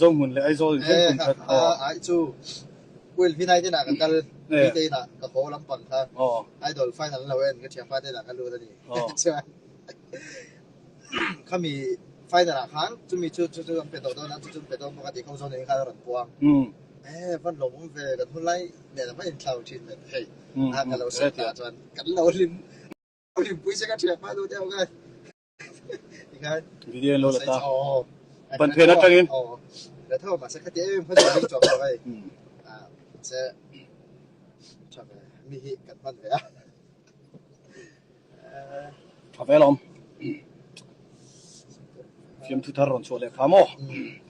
Zohmun leh Aizawl in thleng kum khat. Ai chu Will Vinai te inah ka kal, Pi te inah ka haw lampang kha Idol final an lo en ka thianpa te inah ka lut a ni. Chuan khami final ah khan chumi chu chu chu an pe tawh dawn a, chu chu an pe dawn bawk a tih kho zawn in khan a rawn puang. E van lawm awm ve kan hun lai nen a va inthlau thin ve hei a ka lo sawi ta chuan kan lo hlim hlimpui che ka thianpa nu deuh khan. Video lo la ta. Ban phen atangin. Tha ve lawm. Fiamthu thar rawn chhuah leh kha maw?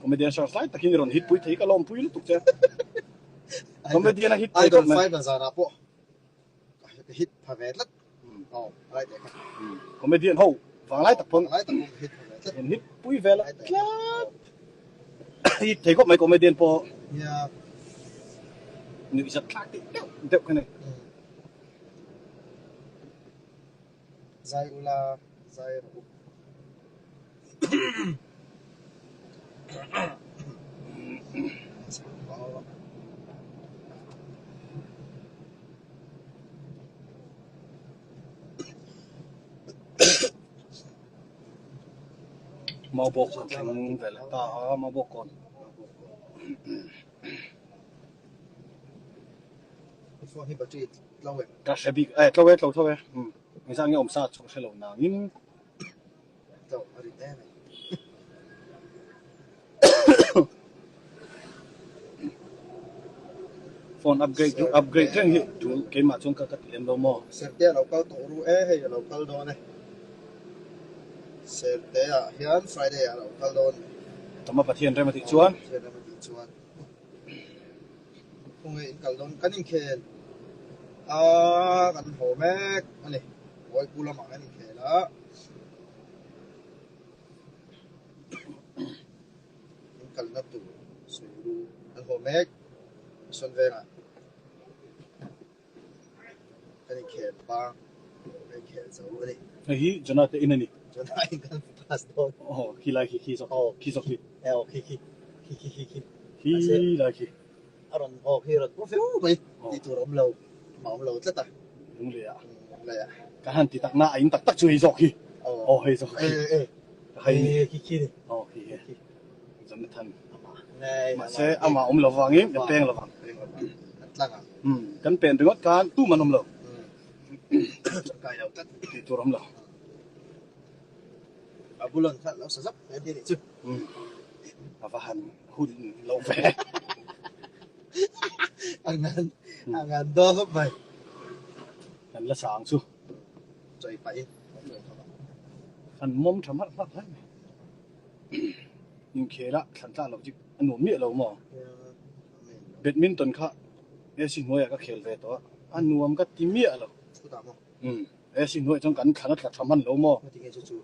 Comedian search lai takin i rawn hit pui thei ka lawm pui lutuk che. Comedian a hit thei khawp mai. Ka hit pha ve tlat. Aw, alai teh kha. Comedian ho vanglai tak pawn. Vanglai tak pawn ka hit pha ve tlat. In hit pui ve la tlat. Hit thei khawp mai comedian pawh. Nia. Nuih zat thlak tih deuh deuh kha ni. Zai ula, zai rawh u. Maubawk kan thleng ve leh ta a, Maubawk kawn. Ka hre bik e, tlo e, tlo tho e. Engzah nge awm sa chu ka hre lo nangin. Phone upgrade chu upgrade reng hi tul keimah chuan ka ka ti lem lo maw? Sertea lo kal tawh ru e, hei a lo kal dawn e. Sertea hian Friday ah a lo kal dawn. Tama Pathian rem a tih chuan. Pathian rem a tih chuan. Khawnge in kal dawn kan inkhel a kan haw mek a ni. Bawipu lamah kan inkhel a. In kalna tur sawi ru an haw mek sawn vengah kan inkhel bang kan inkhel zo a ni. Hei hi Jonah te in a ni. Jonah in kan pass dawn. Aw khi lai khi khi zawk khi zawk khi. Aw khi khi khi khi khi khi. Khi lai khi. A rawn aw khi rawn pawh feu mai tih tur a awm lo a awm lo tlat a. Lunglei ah. Lunglei ah. Kan han ti tak na a in tak tak chu hei zawk hi. Aw hei zawk hi. Hei ni. Khi khi ni. Aw khi khi. Jonathan. Ngei. Mahse amah awm lo vangin kan peng lo vang. Peng lo vang. Kan tlang ang. Kan pen ringawt khan tum an awm lo. Kai lo tlat. Tih tur awm lo. A bulan kha lo sa zap mai a ni chu. A va han hun lo ve. A ngan a ngan daw khawp mai. Kan la sa ang chu. Chawi pah in kan chawi khawp ang. Kan mawm tha hmarh hmarh hle mai. Inkhel a thlan tlak loh chu a nuam miah lo maw? Badminton kha AC hnuaiah ka khel ve tawh a, a nuam ka ti miah lo. Chutah maw? Umm. AC hnuaiah chuan kan thlan a tla tha hman lo maw? Ngatinge chu chu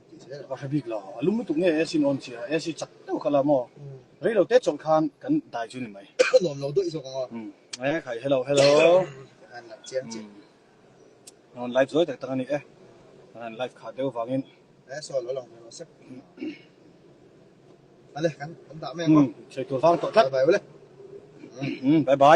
tih zel a? Ka hre bik lo. A lum lutuk nge AC in on chia, AC chak deuh kha la maw? Rei lo te chawlh khan kan dai chu ni mai. Nuam lo dawih zawk ang aw. Umm. E khai hello hello. An lang chiang chiah. Umm. An live zawi tak tak a ni e. An live kha deuh vangin. E saw lo lang ve lo sek. Ale kan kan dah mai ang aw. Umm. Sawi tur vang tawh tlat. Bye bye ule. Umm. Bye bye.